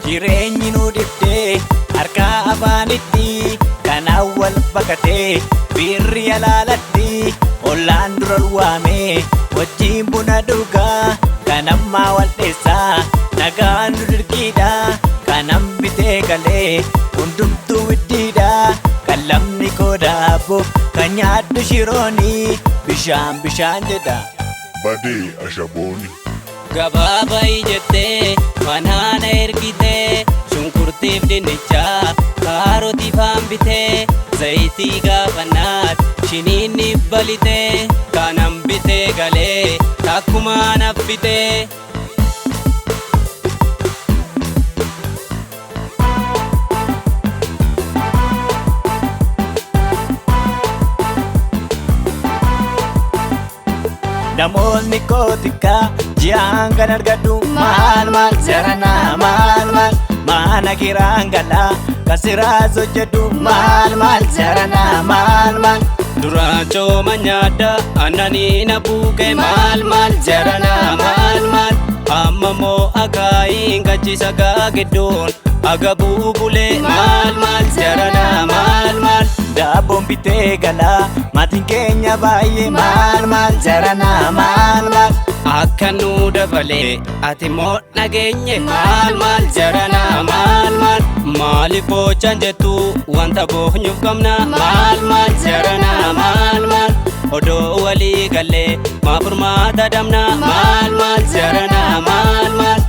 Jireenyi nu dibdee harkaa afaanitti kanaan wal bakatee birri alaalatti ollaan dura waamee wajjin buna dhugaa kan ammaa wal dheessaa nagaan nu dirqiidha kan bitee galee hundumtuu widdiidha kan lamni koo daabbo kan nyaadhu shiroonii bishaan bishaan jedha. Badee ashabooni. Gabaabayi jettee manaana ergitee shunkurtiif dinnichaa kaarotii faan bitee zayitii gaafannaat shiniinni balitee kanan bitee galee takkumaan affitee. Namoonni koo xiqqaa ji'aan kan argadhu maal maal jaranaa maal maal maana kiraan galaa kan siraas hojjedhu maal maal jaranaa maal maal. Duraan cooma nyaadda aannanii na buuqe maal maal jaranaa maal maal amma moo akaayiin gachisa gaagiddoon agabuu bulee maal maal jaranaa maal maal. Daabboon bitee galaa maatiin keenya baay'ee maal maal jaranaa maal maal. Akka nuu dabalee ati moo dhageenye maal maal jaranaa maal maal maaliif boochan jettu wanta boohnyuuf qabna maal maal jaranaa maal maal odoo walii gallee maa furmaata dabna maal maal jaranaa maal maal.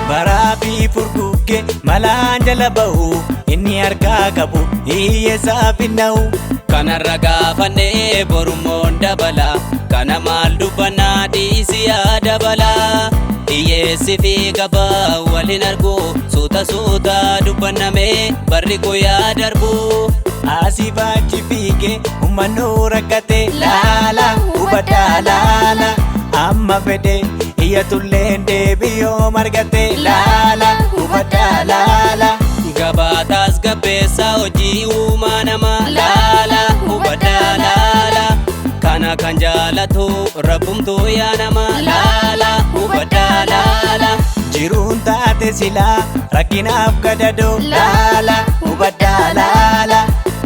Baraa fi furguggee malaan jala ba'u inni harkaa qabu hiyyeessaaf hin na'u. Kanarra gaafannee borummoon dabala kana maal dubbannaa dhiisi yaa dabala hiyyeessi fi gabaa waliin argu suuta suuta dubbannamee barri guyyaa darbu. Asii achi fiigee uummannu rakkate laala hubadhaa laala amma fedhe iyyatulleen deebiyoo margate laala hubadhaa laala. Gabaataas gabbeessaa hojii uumaa namaa laala hubadhaa laala kana kan jaalatu rabbumtuu yaa namaa laala hubadhaa laala. Jiruun taate silaa rakkinaaf gadadoo laala hubadhaa laala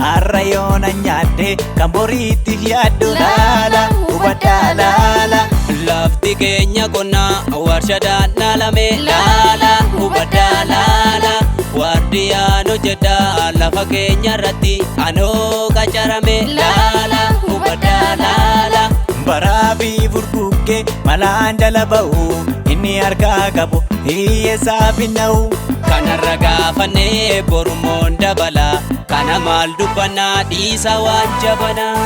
har'a yoona nyaadde kan boriittiif yaaddu laala hubadhaa laala. Lafti keenya qonnaa warshaadhaan dhaalame laala hubadhaa laala waardiyaan hojjedhaa lafa keenya irratti anoo qacarame laala hubadhaa laala. Baraa fi furguggee malaan jala ba'u inni harkaa qabu hiyyeessaaf hin na'u. Kanarra gaafannee borummoon dabala kana maal dubbannaa dhiisa waan jabanaa.